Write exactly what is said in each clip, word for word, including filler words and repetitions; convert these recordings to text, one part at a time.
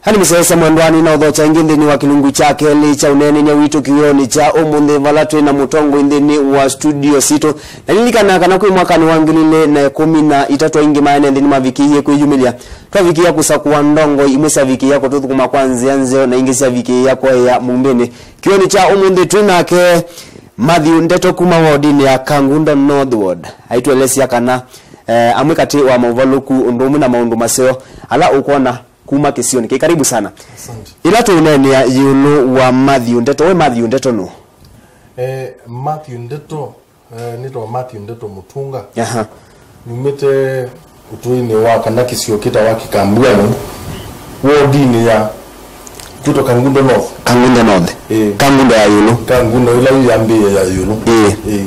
Ani mũsyaĩĩsya mwendwa, nĩnaũthokya ĩngĩ nthĩnĩ wa kĩlungu kya kelĩ kya ũneenany'a witũ kĩwĩonĩ kya ũmũnthĩ, vala twĩ na mũtongoi nthĩnĩ wa studio sitũ. Na lilikana kana kwĩ mwakanĩ wa ngili ilĩ na ĩkũmi na itatũ, aingĩ ma ene nthĩ nĩmavikĩie kwĩyumĩlya. Twavikĩĩa kũsakũa ndongoi, imwe syavikĩĩa kũtũthũkũma kwa nzĩa nzeo na ingĩ syavikĩĩa kũea mumbĩnĩ. Kĩwĩonĩ kya ũmũnthĩ twĩ nake Matthew Ndeto kuma wodinĩ ya Kangundo North Ward. Aitũelesya kana, eh, amwe katĩ wa maũvalũku ũndũ ũmwe na maũndũ maseo ala ũkwona kuma kĩsionĩ. Kĩ karibu sana. Asante. Ĩla tũũneenea ĩũlũ wa Matthew Ndeto, we Matthew Ndeto nũ? Eh, Matthew Ndeto, eh, nĩtawa Matthew Ndeto Mũtunga. Aha. Numĩte ũtũinĩ wa kana kĩsio kĩtawa Kĩkambuanĩ, wodinĩ ya kwĩtwa Kangundo North. Kangundo North. Ĩĩ. Kangundo ya ĩũlũ. Kangundo ĩla yambĩĩe ya ĩũlũ. Ĩĩ. Ĩĩ.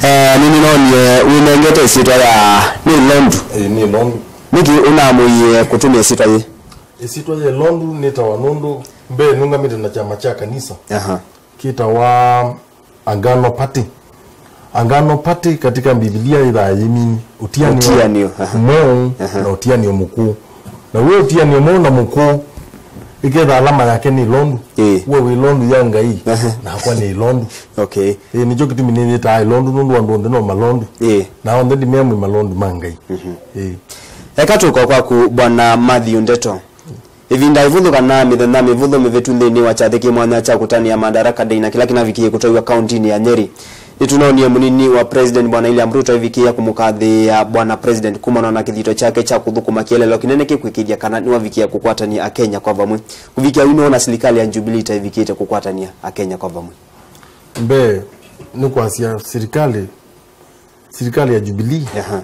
Eh, nĩnĩnonie wĩnengete ĩsyĩtwa ya nĩ Londu. Ĩĩ, nĩ Londu. Nĩkĩ ũnaamũie kũtũmĩa ĩsyĩtwa yĩ? Ĩsyĩtwa yĩ Londu nĩtawa nũndũ mbee nũngamĩte na kyama kya kanisa. Aha. Kĩtawa Agano Party. Agano Party katika Mbivilia yĩthaa yĩmini ũtianĩo. Ũtianĩo, aha. Mweũ, aha, na ũtianĩo mũkũũ. Na wĩ ũtianĩo mweũ na mũkũũ, ĩketha alama yake nĩ ĩlondu. Ĩĩ. We wĩ ĩlondu ya Ngai, aha, nakwa nĩ ĩlondu. Okay. Ĩĩ, nĩkyo kĩtumi nĩyĩtaa ĩlondu, nũndũ andũ onthe no malondu. Ĩĩ. Na onthe ndimeamwĩ malondu ma Ngai. Mhm. Ĩĩ. Eka tũko kwaku, Bwana Matthew Ndeto. Ĩvinda ĩvũthũ kana mĩthenya mĩvũthũ mĩvĩtu nthĩnĩ wa kyathĩ kĩ mwanya kya kũtanĩa Madaraka Day na kĩla kĩnavikĩie kũtwaiwa kauntinĩ ya Nyeri, nĩtũnoonie mũnini wa President Bwana William Ruto aivikĩĩa kũmũkathĩĩa Bwana President kumana na kĩthito kyake kya kũthũkũma kĩeleelo kĩnene kĩkwĩkĩĩthya kana nĩwavikĩĩa kũkwatany'a Akenya kwa vamwe. Kũvikĩa yu nĩwona silikalĩ ya Jubilee ĩtaivikĩĩte kũkwatany'a Akenya kwa vamwe? Mbee, nĩ kwasya silikalĩ silikalĩ ya Jubilee, aha,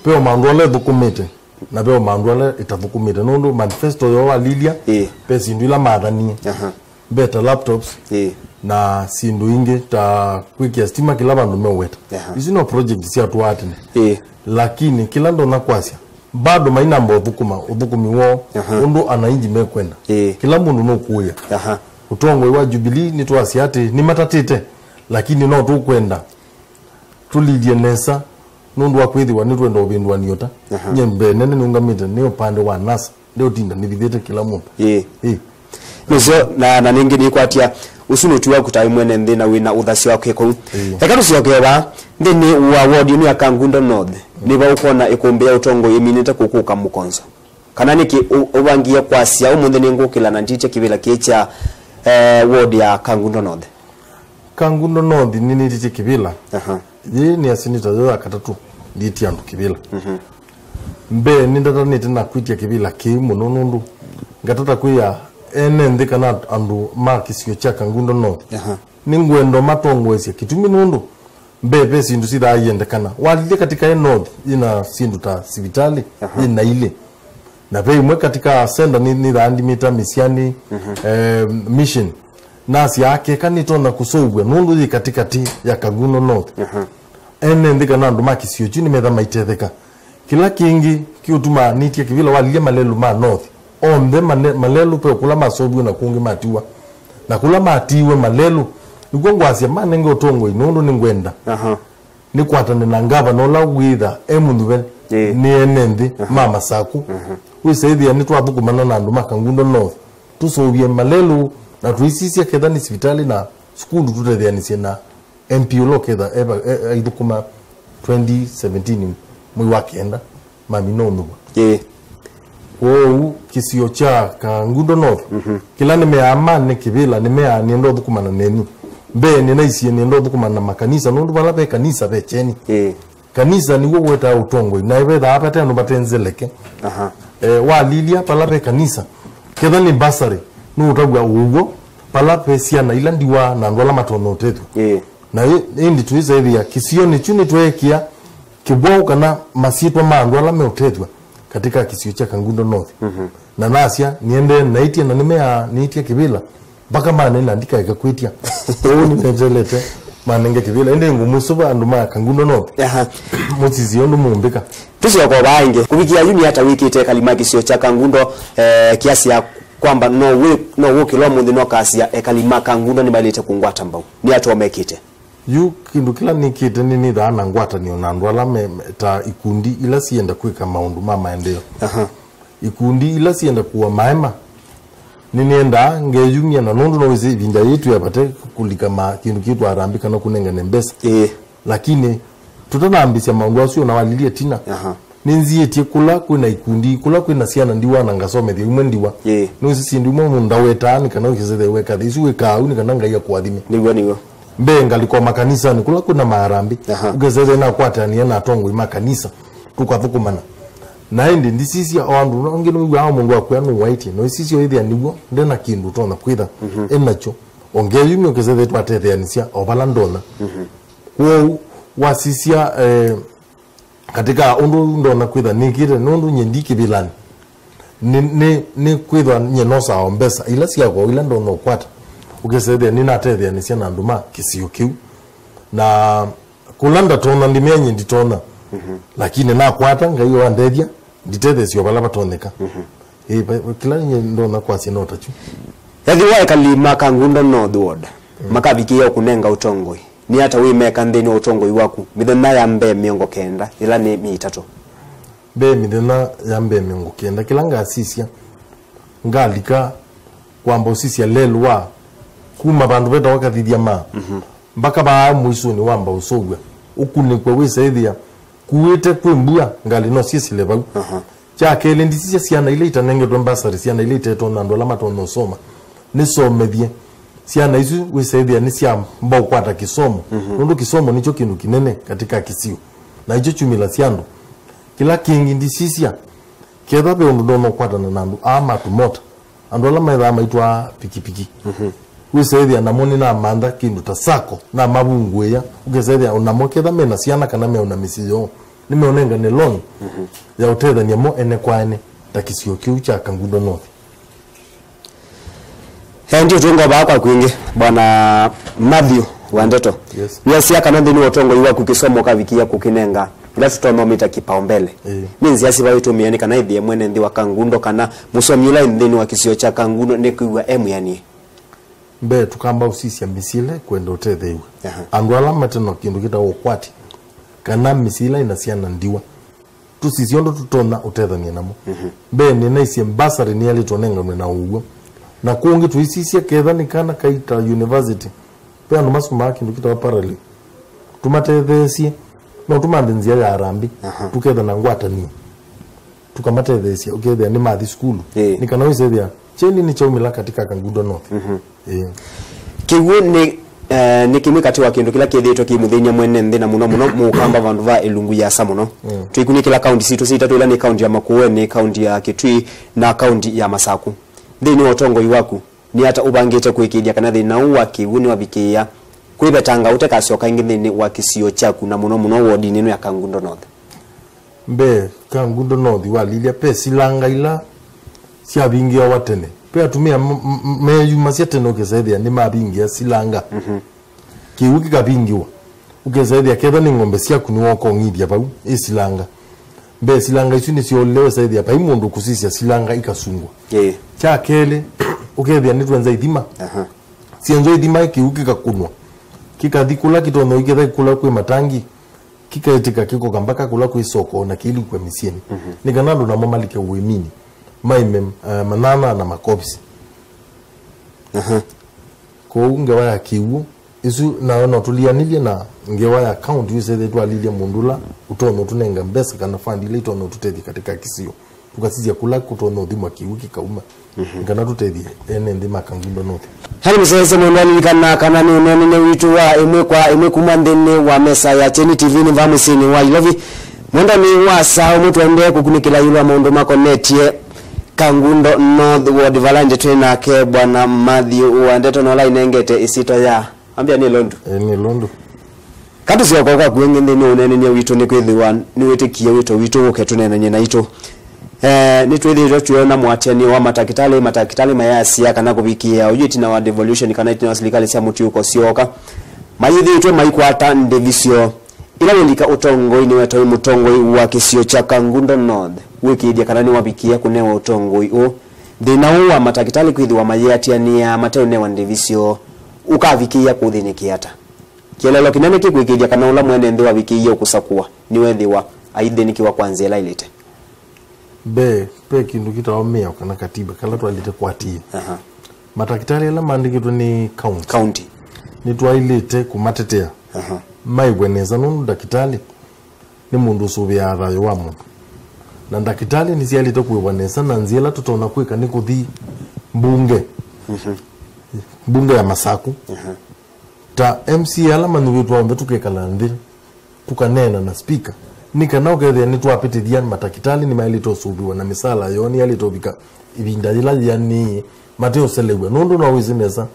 ve o maũndũ ala ĩthũkũmĩte na ve o maũndũ ala ĩtathũkũmĩte, nũndũ manifesto yoo walilya, ĩĩ, ve syĩndũ ila mathanie, aha, ve ta laptops, ĩĩ, na syĩndũ ingĩ ta kwĩkĩa sitima kĩla vandũ meũweta. Aha. Isu no project syatũaa tene. Ĩĩ. Lakini kĩla ndonya kwasya, bado mainamba ũthũkũma ũthũkũmi woo, aha, ũndũ anainji mekwenda. Ĩĩ. Kĩla mũndũ nũkũĩa. Aha. Ũtongoi wa Jubilee nĩtwasya atĩ nĩmatatĩte, lakini no tũkwenda tũlilye nesa, nũndũ wa kwĩthĩwa nĩtwenda ũvĩndũanio ta. Aha. Nyie mbee nene nĩũngamĩte nĩ ũpande wa NASA, ndeũtinda nĩvithĩte kĩla mũndũ. Ĩĩ. Ĩĩ. Nĩsyo, na, na nĩngĩ nĩkwatya, ũsu nĩ ũtwi waku ta wĩ mwene nthĩ na wĩ na ũthasyo wa kwĩka ũu. Ĩĩ. Eka tũsyokee vaa, nthĩnĩ wa ward ĩno ya Kangundo North, nĩ va ũkwona ĩkũmbĩ ya ũtongoi ĩminĩte kũkũka mũkonzo? Kana nĩkĩ ũ-, ũvangie kwasya, ũmũnthĩ nĩngũkĩla na nditye kĩvĩla kĩĩ kya, eh, ward ya Kangundo North? Kangundo North nĩnĩtĩtye kĩvĩla. Aha. Yĩĩ nĩ asinita yo ya katatũ ndĩtye andũ kĩvĩla. Mhm. Mbee nĩndatanĩte na kwĩtya kĩvĩla kĩĩ mũno nũndũ ngatata kwĩa ene nthĩ kana andũ ma kĩsio kya Kangundo North. Aha. Nĩngwenda matongoesye kĩtumi nũndũ mbee ve syĩndũ sithaa iendekana. Walilye katika ĩ North yĩna syĩndũ ta sivitalĩ, aha, yĩna ilĩ. Na ve imwe katika center nĩ, nĩthaa ndimĩta Misiani, mhm, eh, Mission. Nasya keka nĩtonya kũseũvw'a nũndũ yĩ katĩkatĩ ya Kangundo North. Aha. Ene nthĩ kana andũ ma kĩsio kyu nĩmetha maitetheka. Kĩla kĩngĩ kĩũtuma nĩtye kĩvĩla walilye malelũ ma North. Onthe mane-, malelũ ve kũla maseũviw'e na kũngĩ matiwa. Na kũla matiiwe malelũ, nĩkw'o ngwasya manenge ũtongoi nũndũ nĩngwenda. Aha. Nĩkwatane na ngavana ũla wĩtha e mũnyuve, ĩĩ, nĩ ene nthĩ, aha, ma Masaku. Aha. Wĩsa ĩthĩa nĩtwathũkũmana na andũ ma Kangundo North, tũseũvye malelũ na tũisisya ketha nĩ sivitalĩ na sukulu tũtetheanĩsye na M P ũla ũketha eva-, e-, aithũkũma twenty seventeen mwei wa kenda, mamina ũnyuvwa. Ĩĩ. Kwoou kĩsio kya Kangundo North, mhm, kĩla nĩmeaa ma nĩ kĩvĩla, nĩmeaa nĩenda ũthũkũmana nenyu. Mbee nĩnaisie nĩenda ũthũkũmana na makanisa, nũndũ vala ve kanisa ve kyeni. Ĩĩ. Kanisa nĩw'o wetaa ũtongoi, na vethaa vate andũ mate nzeleke. Aha. Eh, walilya vala ve kanisa, ketha nĩ bursary, nũũtavw'a ũw'o vala ve syana ila ndiwa na andũ ala matonya ũtethw'a. Ĩĩ. Na ĩ-, ĩndĩ tũisaĩthĩa kĩsionĩ kyu nĩtweekĩa kĩvwaũ kana masyĩtwa ma andũ ala meũtethw'a katika kĩsio kya Kangundo North. Mhm. Na nasya, nĩendee naĩtye na nĩmeanĩtye kĩvĩla, mpaka manena ndikaeka kwĩtya. Ũu nĩmetelete manenge kĩvĩla. Ĩndĩ ngũmwĩsũva andũ ma Kangundo North. Aha. Mũsisye ũndũ mũmbĩka. Tũsyoka o vaa ĩngĩ. Kũvikĩa yu nĩ ata wĩkĩte ekali ma kĩsio kya Kangundo, eh, kiasi ya kwamba no wĩ-, no wũkĩla ũmũnthĩ no kasya ekali ma Kangundo nĩmaĩlĩte kũngwata mbau? Nĩ ata o mekĩte? Yu kĩndũ kĩla nĩkĩte nĩ nĩthaa na ngwatanĩo na andũ ala me, me, ta ikundi ila sienda kwĩka maũndũ ma maendeeo. Aha. Ikundi ila sienda kũa maema, Nĩnĩendaa ngeyumya, na nũndũ no wĩsĩ ĩvinda yĩĩ twĩ vate kũlika ma kĩndũ kĩtwa harambee kana kũnengane mbesa. Ĩĩ. Lakini tũtanambĩsya maũndũ asu, ona walilye tina, aha, nĩnziĩtye kũla kwĩna ikundi, kũla kwĩna syana ndiwa, na ngasomethya imwe ndiwa. Ĩĩ. Nĩwĩsĩ syĩndũ imwe mũndũ ndawetaa nĩ kana ũkĩsethĩa weka thĩ. Isu wĩkaa ũu nĩ kana Ngai akũathime. Nĩw'o, nĩw'o. Mbee ngalĩka o makanisanĩ kũla kwĩna maharambee. Aha. Ũkĩsethĩa nakwatanĩa na atongoi ma kanisa, tũkathũkũmana. Na ĩndĩ ndisisya o andũ, angĩ nĩwĩw'aa mũndũ akwĩa nũwaĩtye, no isisya ĩthĩa nĩw'o ndena kĩndũ ũtonya kwĩtha, mhm, enakyo. Ongeyumya ũkĩsethĩa twatetheanĩsya o vala ndonya. Mhm. Kwoou wasisya, eh, katika ũndũ ũyu ndonya kwĩtha nĩkĩte, nũndũ nyie ndi kĩvĩlanĩ. Nĩ, nĩ, nĩ kwĩthwa nyie nosaa o mbesa ila syakwa, ila ndonya ũkwata. Ũkĩsethĩa nĩnatetheanĩsya na andũ ma kĩsio kĩu. Na kũla ndatonya ndĩmea nyie nditonya. Mhm. Lakini nakwata, Ngai wandethya, nditetheesya o vala vatonyeka. Mhm. Ĩ, va, va, kĩla nyie ndonya kwasya no takyu. Ethĩwa ekali ma Kangundo North Ward, mm, makavikĩĩa ũkũnenga ũtongoi, nĩ ata wĩmeka nthĩnĩ wa ũtongoi waku mĩthenya ya mbee mĩongo kenda, yĩla nĩ mĩitatũ? Mbee mĩthenya ya mbee mĩongo kenda, kĩla ngasisya, ngalika kwamba ũsisya lelũ wa kuma vandũ vetawa Kathithya ma, mhm, mpaka vaa mũisũnĩ wa Mbaũsũw'a, ũkunĩkw'a wĩsaĩthĩa kuĩte kwĩ mbua, ngalĩ no syĩsĩle vau. Aha. Kya kelĩ, ndisisya syana ila itanengetwe mbasarĩ, syana ila itetwe na andũ ala matonya ũsoma, nĩsomethye syana isu wĩsaĩthĩa nĩsyamba ũkwata kĩsomo, mhm, nũndũ kĩsomo nĩkyo kĩndũ kĩnene katika kĩsio, na ikyo kyumĩlasya andũ. Kĩla kĩngĩ ndisisya, ketha ve ũndũ ndonya ũkwatana na andũ aa ma tũmota, andũ ala methaa maitwaa pikipiki. Mhm. Wĩsaĩthĩa namo nĩnamantha kĩndũ ta sacco, namavungũĩa, ũkĩsaĩthĩa onamo ketha mena syana kana meũna mĩsyĩ yoo, nĩmeũnengane loan, mhm, ya ũtethany'a mo ene kwa ene, ta kĩsio kĩu kya Kangundo North. Eh, ndio tuongo vaa kwa kwingĩ, Bwana Matthew wa Ndeto. Yes. Nĩasya kana nthĩnĩ wa ũtongoi waku kĩsomo ũkavikĩa kũkĩnenga ila tũtonya ũmĩta kipaumbele. Ĩĩ. Nĩ nzĩa siva ĩtũmĩe nĩ kana ĩthĩe mwene nthĩ wa Kangundo kana mũsomi ũla wĩ nthĩnĩ wa kĩsio kya Kangundo nĩkwĩw'a e mwĩanĩe? Mbee, tũkamba ũsisya mĩsyĩ ĩla ĩkwenda ũtetheew'a. Aha. Andũ ala mate na kĩndũ kĩtawa ũkwati, kana mĩsyĩ ĩla ĩna syana ndiwa. Tũsisye ũndũ tũtonya ũtethany'a namo. Mhm. Mbee nĩnaisye mbasarĩ nĩyaĩlĩtwe ũnenganwe na ũw'o. Na kũngĩ tũisisye ketha nĩ kana kaita university, ve andũ masomaa kĩndũ kĩtawa parallel. Tũmatetheesye, no tũmanthe nzĩa ya harambee, aha, tũketha na ngwatanĩo. Tũkamatetheesya, ũkethĩa nĩmathi sukulu. Ĩĩ. Nĩ kana wĩsethĩa kyeni nĩkyaumĩla katika Kangundo North. Mhm. Ĩĩ. Kĩw'ũ nĩ, eh, nĩ kĩmwe katĩ wa kĩndũ kĩla kĩthĩĩtwe kĩimũthĩny'a mwene nthĩ, na mũno mũno mũkamba vandũ va ĩlungu yĩasa mũno. Mm. Tũikunĩkĩla kaunti sitũ sya itatũ, ila nĩ kaunti ya Makueni, kaunti ya Kitui, na kaunti ya Masaku. Nthĩnĩ wa ũtongoi waku, nĩ ata ũvangĩte kũĩkĩĩthya kana thĩna ũũ wa kĩw'ũ nĩwavikĩĩa kwĩvetanga ũtekasyoka ĩngĩ nthĩnĩ wa kĩsio kyaku, na mũno mũno wodinĩ ĩno ya Kangundo North? Mbee, Kangundo North walilya, ve silanga ila syavingĩawa tene. Ve atumĩa m-, m-, meyumasya tene ũkĩsethĩa nĩmavingĩa silanga. Mhm. Kĩw'ũ kĩkavingĩwa. Ũkĩsethĩa ketha nĩ ng'ombe syaku nĩwoka ũng'ithya vau, ĩ silanga. Mbee silanga isu nĩsyoolile, wĩsethĩa vai mũndũ ũkũsisya silanga ikasungwa. Ĩĩ. Kya kelĩ, ũkethĩa nĩtwenza ithima. Aha. Syenza ithima, kĩw'ũ kĩkakũnwa. Kĩkathi kũla kĩtonya ũiketha kũla kwĩ matangi. Kĩkaĩtĩka kĩkoka mpaka kũla kwĩ soko na kĩilikwa mĩsyĩnĩ. Mhm. Nĩ kana andũ namo malike ũĩminĩ, maĩme, eh, manyanya na makovisi. Aha. Kwoou ngewa ya kĩw'ũ ĩsu nayo no tũlianĩlye na ngewa ya kaunti, wĩsethĩe twalilye mũndũ ũla ũtonya ũtũnenga mbesa kana fund ila itonya ũtũtethya katika kĩsio. Tũkasisya kũla kũtonya ũthimwa kĩw'ũ kĩkauma. Mhm. Nĩ kana tũtethye ene nthĩ ma Kangundo North. Harĩ mũsyaĩĩsya mwendwa, lilikana kana nĩ ũneenany'a witũ wa ĩmwe kwa ĩmwe kuma nthĩnĩ wa mesa ya Kyeni T V nĩ vaa mũsyĩnĩ wa Ilovi. Mwendwa, nĩ wa saa ũmwe tũendee kũkunĩkĩla ĩũlũ wa maũndũ makonetye Kangundo North Ward, vala ĩndĩ twĩ nake Bwana Matthew wa Ndeto, na ũla inengete ĩsyĩtwa ya Ambĩa nĩ Londu. Ĩĩ, nĩ Londu. Katũsyoka kwa kwingĩ nthĩnĩ wa ũneenany'a witũ, nĩkwĩthĩwa nĩwĩtĩkie wĩto witũ ũke tũneenany'e naitũ. Eh, nĩtwĩthĩĩtwe twĩona mũatĩanĩo wa matakĩtalĩ, matakĩtalĩ mayasya kana kũvikĩĩa oyu ĩtina wa devolution kana ĩtina wa silikalĩ sya mũtiũko syooka, mayĩthĩĩtwe maikwata ndĩvi syoo. Ĩla wĩlika ũtongoinĩ wetawe mũtongoi wa kĩsio kya Kangundo North wĩkĩĩthya kana nĩwavikĩĩa kũnewa ũtongoi ũũ, thĩna ũũ wa matakĩtalĩ kwĩthĩwa mayĩatĩanĩaa mateũnewa ndĩvi syoo ũkavikĩĩa kũthĩnĩkĩa ata? Kĩeleelo kĩnene kĩkwĩkĩĩthya kana ũla mwene nthĩ wavikĩie ũkũsakũwa nĩwethĩwa aithĩnĩkĩwa kwa nzĩa ĩla ĩlĩte. Mbee, ve kĩndũ kĩtawa mĩao kana katiba kala twaĩlĩte kũatĩĩa. Aha. Matakĩtalĩ ala maandĩkĩtwe nĩ county, county, nĩtwaĩlĩte kũmatetea, aha, maĩw'e nesa, nũndũ ndakĩtalĩ nĩ mũndũ ũsũvĩaa thayũ wa mũndũ. Na ndakĩtalĩ nĩsyaĩlĩte kũĩw'a nesa, na nzĩa ĩla tũtonya kwĩka nĩ kũthi mbunge, mhm, mbunge ya Masaku. Aha. Ta M C A ala manyuvĩtwe onthe tũkekala nthĩ, tũkaneena na speaker, nĩ kana ũkethĩa nĩtwapĩtĩthya matakĩtalĩ nĩmaĩlĩte ũsũvĩwa na mĩsala yoo nĩyaĩlĩte ũvika ĩvinda yĩla yĩanĩie, mateũselew'a, nũndũ no wĩsĩ nesa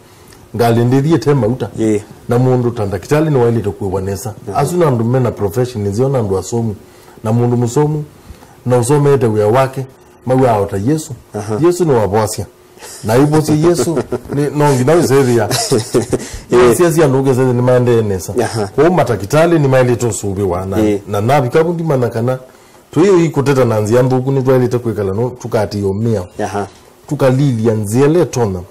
ngalĩ ndĩthiĩte mauta. Ĩĩ. Na mũndũ ta ndakĩtalĩ nĩwaĩlĩte kũĩw'a nesa. Mhm. Asu nĩ andũ me na profession nzeo na andũ asomu, na mũndũ mũsomu na ũsomete wĩa wake, maw'aa o ta Yesũ. Aha. Yesũ nĩwavoasya. Na ivosye Yesũ, nĩ, no nginya wĩsethĩa. Ĩĩ. Ivosye andũ ũkesethĩa nĩmaendee nesa. Aha. Kwoou matakĩtalĩ nĩmaĩlĩte ũsũvĩwa na, ĩĩ, na navika vu ndimanya kana twĩyũi kũteta na nzĩa nthũku nĩtwaĩlĩte kwĩkala no tũkatĩĩa mĩao. Aha. Tũkalilya nzĩa ĩla ĩtonya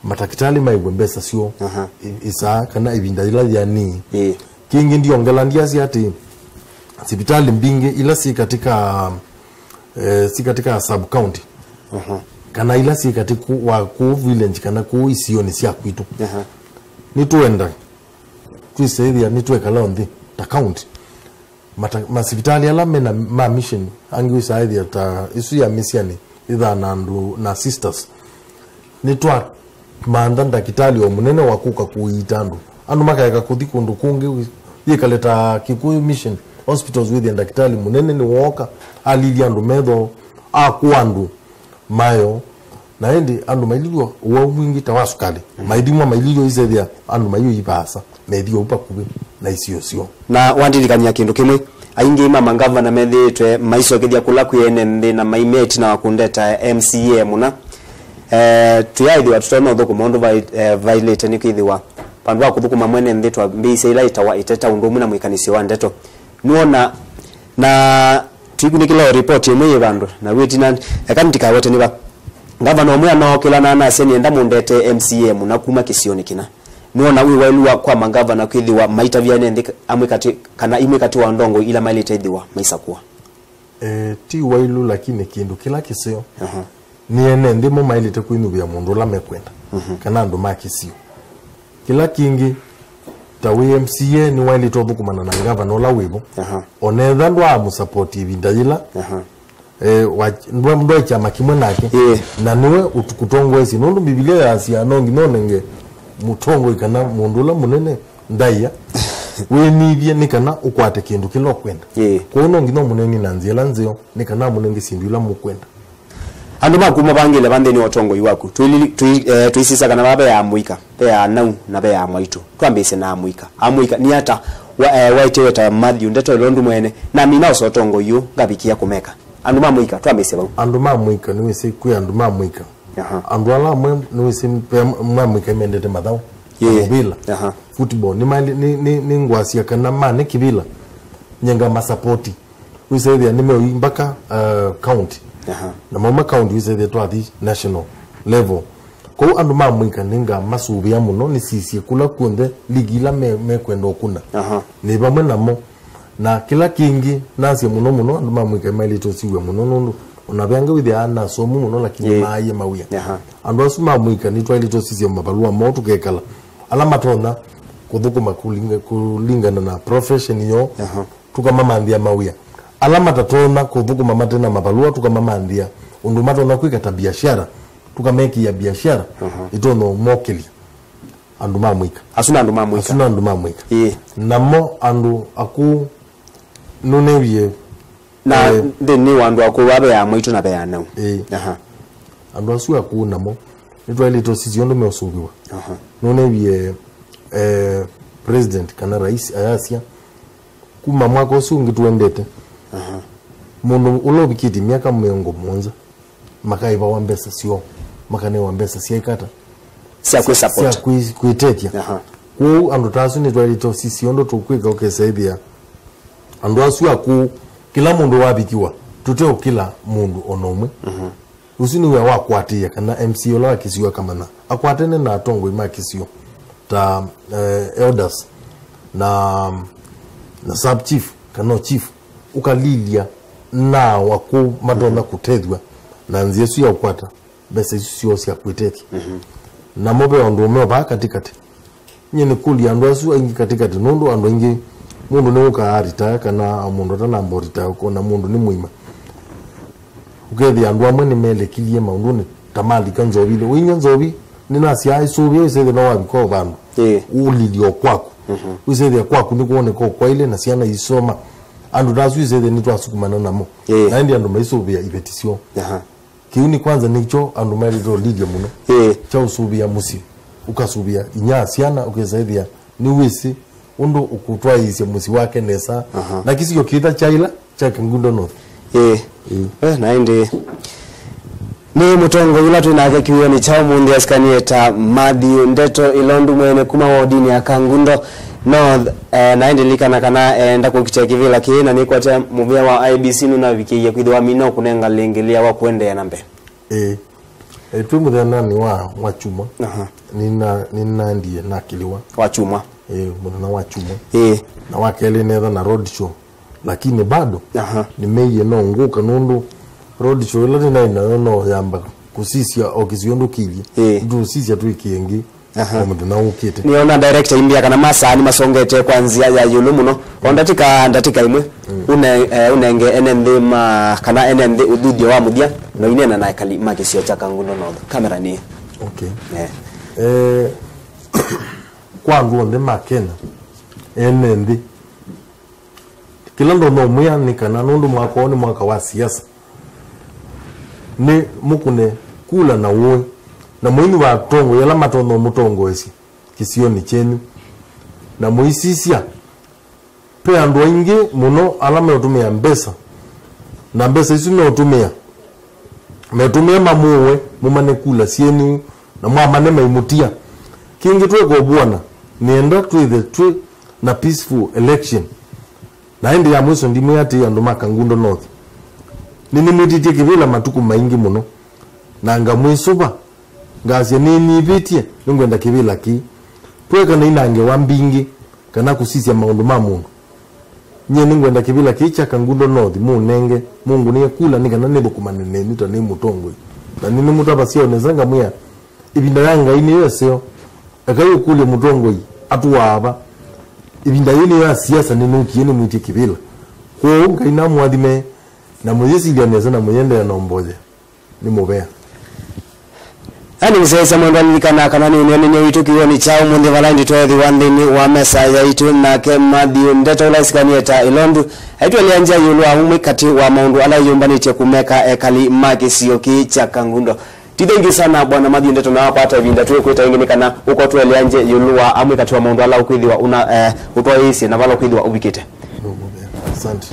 matakĩtalĩ maĩw'e mbesa syoo, aha, ĩ-, ĩsaa kana ĩvinda yĩla yĩanĩie. Ĩĩ. Kĩngĩ ndiongela ndiasya atĩ sivitalĩ mbingĩ ila syĩ katika, eh, syĩ katika sub county, aha, kana ila syĩ katĩ ku-, wa kũu village kana kũu isionĩ sya kwitũ, aha, nĩtwenda twĩsethĩa nĩtwekala nthĩ ta county. Mata-, masivitalĩ ala mena ma mission, angĩ wĩsaĩthĩa ta ĩsu ya mĩsyani, ĩthaa na andũ na sisters. Nĩtwamantha ndakĩtalĩ o mũnene wa kũka kũiita andũ. Andũ makaeka kũthi kũndũ kũngĩ, yĩkale ta Kikuyu Mission Hospitals, wĩthĩa ndakĩtalĩ mũnene nĩwooka, alilya andũ metho, akũa andũ mayo. Na ĩndĩ andũ maililw'a ũwau mwingĩ ta wa sukalĩ, maithimwa maililw'a isethĩa andũ maiũi vaasa, methĩwa u vakuvĩ na isio syoo. Na wandilikany'a kĩndũ kĩmwe, aingĩ ma mangavana methĩĩtwe maisokethya kũla kwĩ ene nthĩ na maimea ĩtina wa kũndeta M C A mũna. Eh, tũyaĩthĩwa tũtonya ũthũkũma ũndũ vai-, eh, vaĩlĩte nĩkwĩthĩwa vandũ va kũthũkũma mwene nthĩ twambĩĩsya ila ĩtawa ĩteta ũndũ ũmwe na mwĩkanĩsyo wa ndeto. Nũona, na tũikunĩkĩla o ripoti ĩmwe yĩ vandũ, na wĩtina, eka ndikawete nĩ va. Ngavana ũmwe anookĩla na anasya, "Nĩenda mũndetee M C A mũna kuma kĩsionĩ kĩna." Nũona wĩ waĩlu wa kwa mangavana kwĩthĩwa maitavya ene nthĩ amwe katĩ, kana imwe katĩ wa ndongoi ila maĩlĩte ĩthĩwa maisakũa? Eh, ti waĩlu, lakini kĩndũ kĩla kĩseo, aha, nĩ ene nthĩ mo maĩlĩte kwĩnyuvĩa mũndũ ũla mekwenda, mhm, kana andũ ma kĩsio. Kĩla kĩngĩ, ta wĩ M C A nĩwaĩlĩte ũthũkũmana na ngavana ũla wĩvo. Aha. Onetha ndwaamũsapoti ĩvinda yĩla, aha, eh, wa-, ndwa-, ndwaĩ kyama kĩmwe nake, ĩĩ, na nĩwe ũtukũtongoesye, nũndũ Mbivilia yasya no nginya ũnenge mũtongoi kana mũndũ ũla mũnene ndaĩa, wĩnyivye nĩ kana ũkwate kĩndũ kĩla ũkwenda. Ĩĩ. Kwoou no nginya ũmũnenie na nzĩa ĩla nzeo nĩ kana amũnenge syĩndũ ila mũkwenda. Andũ maku mavangĩle va nthĩnĩ wa ũtongoi waku. Tũili-, tũi-, eh, tũisisya kana vaa ve amũika, ve anau, na ve amwaitũ. Twambĩĩsye na amũika. Amũika, nĩ ata wa-, eh, waĩtĩwe ta Matthew ndeto ĩla ũndũ mwene, namina ũsa ũtongoi ũũ, ngavikĩa kũmeka? Andũ ma mũika, twambĩĩsye vau. Andũ ma mũika, nĩwĩsĩ kwĩ andũ ma mũika. Aha. Andũ ala amwe nĩwĩsĩ ve amwe ma mũika mendete mathaũ, ĩĩ, mũvĩla, aha, football. Nĩ, nĩ, nĩ, nĩngwasya kana mane kĩvĩla, nyenga masapoti. Wĩsethĩa nĩmeũi mbaka, uh, county. Aha. Na mauma county wĩsethĩa twathi national level. Kwoou andũ ma mũika nĩngamasũvĩa mũno, nĩsisye kũla kw'onthe ligi ila me-, mekwenda ũkuna. Aha. Nĩ vamwe namo. Na kĩla kĩngĩ nasye mũno mũno, andũ ma mũika nĩmaĩlĩte ũsiw'a mũno, nũndũ ona ve angĩ wĩthĩaa nasomu mũno, lakini, ĩĩ, maaie mawĩa. Aha. Andũ asu ma mũika nĩtwaĩlĩte ũsisya mavalũa moo tũkekala. Ala matonya kũthũkũma kũlinga-, kũlingana na profession yoo, aha, tũkamamanthĩa mawĩa. Ala matatonya kũthũkũma mate na mavalũa, tũkamamanthĩa ũndũ matonya kwĩka ta biashara, tũkamekĩĩa biashara, mhm, itonya ũmokĩlya. Andũ ma mũika. Asu nĩ andũ ma mũika. Asu nĩ andũ ma mũika. Ĩĩ. Namo andũ akũũ nũnewie, na, eh, nthĩnĩ wa andũ akũũ ava ve amwaitũ na ve anau. Ĩĩ. Aha. Andũ asu akũũ namo nĩtwaĩlĩte ũsisya ũndũ meũsũvĩwa. Aha. Nũnewie, eh, president kana rais ayasya, kuma mwaka ũsu ũngĩ tũendete, aha, mũndũ ũla ũvikĩtye myaka mĩongo mũonza makaĩvawa mbesa syoo, makanewa mbesa sya ĩkata sya kwĩsupport, sya kwĩ-, kwĩtethya. Aha. Kwoou andũ ta asu nĩtwaĩlĩte ũsisya ũndũ tũkwĩka ũkesa ĩthĩa andũ asu akũũ, kĩla mũndũ wavikiwa, tũteũkĩla mũndũ o na ũmwe. Mhm. Ũsu nĩ wĩa wa kũatĩĩa kana M C A ũla wa kĩsio akamanya akwatene na atongoi ma kĩsio ta, eh, elders na, na sub chief kana o chief, ũkalilya na akũũ matonya kũtethw'a na nzĩa ĩsu ya ũkwata mbesa isu syoo sya kwĩtethya. Namo ve ũndũ ũmwe o vaa katĩkatĩ. Nyie nĩkũlya andũ asu aingĩ katĩkatĩ, nũndũ andũ aingĩ, mũndũ nĩwũkaa aritaya, kana mũndũ atanamba ũritaya, ũkona mũndũ nĩ mũima. Ũkethĩa andũ amwe nĩmelekilye maũndũnĩ ta malika nzovinĩ. Ũinywa nzovi, nĩnasyaa ĩsũvĩa, wĩsethĩa no wavika o vandũ. Ĩĩ. Ũlilye o kwaku. Wĩsethĩa kwaku nĩkwoneka o kwaĩle na syana isoma. Andũ ta asu wĩsethĩa nĩtwasukumana namo. Ĩĩ. Na ĩndĩ andũ maisũvĩa iveti syoo. Aha. Kĩu nĩ kwanza nĩkyo andũ maĩlĩte ũlilya mũno. Ĩĩ. Kya ũsũvĩa mũsyĩ. Ũkasũvĩa inyia syana, ũkesa ĩthĩa nĩwĩsĩ ũndũ ũkũtwaĩĩsya mũsyĩ wake nesa. Aha. Na kĩsio kĩta kyaĩla kya Kangundo North. Ĩĩ. Ĩĩ. Eh, na ĩndĩ nĩ mũtongoi ũla twĩ nake kĩw'ũnĩ kya ũmũnthĩ asikanie ta Matthew Ndeto Ilondu mwene kuma wodinĩ ya Kangundo North, eh, na ĩndĩ lilikana kana eenda kũkitĩa kĩvĩla kĩĩ na nĩkwatya mũvĩa wa I B C nũnavikĩie kwĩthĩwa mina ũkũnenga lĩngĩ lĩa wa kũendeea na mbee. Ĩĩ. Eh, twĩ mũthendanĩ wa, wa kyumwa. Aha. Nĩna-, nĩnaendie nakĩlĩwa. Wa kyumwa. Ĩĩ, mũthenya wa kyumwa. Ĩĩ. Na wa kelĩ netha na road show. Lakini bado, aha, nĩmeie no ngũka nũndũ road show ĩla nĩnaĩ nayo no yamba kũsisya o kĩsio ndũkĩlye. Ĩĩ. Ndũsisya twĩkĩe ĩngĩ. Aha. O mũthenya ũkĩte. Nĩona director imbĩa kana masaa nĩmasongete kwa nzĩa ya ĩũlũ mũno. O ndatĩka, ndatĩka ĩmwe, mm, ũne-, eh, ũnenge ene nthĩ ma, kana ene nthĩ ũthuthyo wa mũthya, na ũineena na ekali ma kĩsio kya Kangundo North. Kamera nĩ. Okay. Eh. Eh, kwa andũ onthe ma Kenya, ene nthĩ, kĩla ndonya ũmwĩa nĩ kana nũndũ mwaka ũũ nĩ mwaka wa siasa, nĩ mũkũne kula na ũĩ, na mũinyw'a atongoi ala matonya ũmũtongoesya kĩsionĩ kyenyu, na mũisisya, ve andũ aingĩ mũno ala meũtũmĩa mbesa, na mbesa isu meũtũmĩa, metũmĩe mamũũe, mũmane kula syenyu, na mwamane maimũtia. Kĩngĩ tweka ũvuana, nĩenda twĩthe twĩ na peaceful election. Na ĩndĩ ya mwiso ndimwĩatĩĩa andũ ma Kangundo North. Nĩnĩmwĩtĩtye kĩvĩla matukũ maingĩ mũno, na ngamwĩsũva, ngasya nĩnĩvĩtye, nĩngwenda kĩvĩla kĩĩ. Tweka na inangewa mbingĩ, kana kũsisya maũndũ ma mũndũ. Nyie nĩngwenda kĩvĩla kĩĩ kya Kangundo North mũnenge, mũngũnĩe kula nĩ kana nĩthũkũmane nenyu ta nĩ mũtongoi. Na nĩnĩmũtavasya o nesa ngamwĩa, ĩvinda ya Ngai nĩyo ĩseo. Ekai ũkũlye mũtongoi atũaa va. Ĩvinda yĩĩ nĩyo ya siasa nĩnũkie nĩmwĩtye kĩvĩla. Kwoou Ngai namũathime, na mũyĩsilya nesa na mũyĩendeea na ũmboye. Nĩ mũvea. Ani nĩsyaĩsya mwendwa lilikana kana nĩ ũneenany'a witũ kĩw'ũnĩ kya ũmũnthĩ vala ĩndĩ tweethĩwa nthĩnĩ wa mesa yaitũ nake Matthew Ndeto ũla ũsikanie ta Ilondu aitũelea nzĩa ĩũlũ wa ũmwe katĩ wa maũndũ ala ĩyũmbanĩtye kũmeka ekali ma kĩsio kĩĩ kya Kangundo. Ti thengi sana Bwana Matthew Ndeto na wakwata ĩvinda twĩkwĩta ĩngĩ nĩ kana ũkotũelea nzĩa ĩũlũ wa amwe katĩ wa maũndũ ala ũkwĩthĩwa ũna, eh, ũtwaĩĩsye na vala ũkwĩthĩwa ũvikĩte. Asante.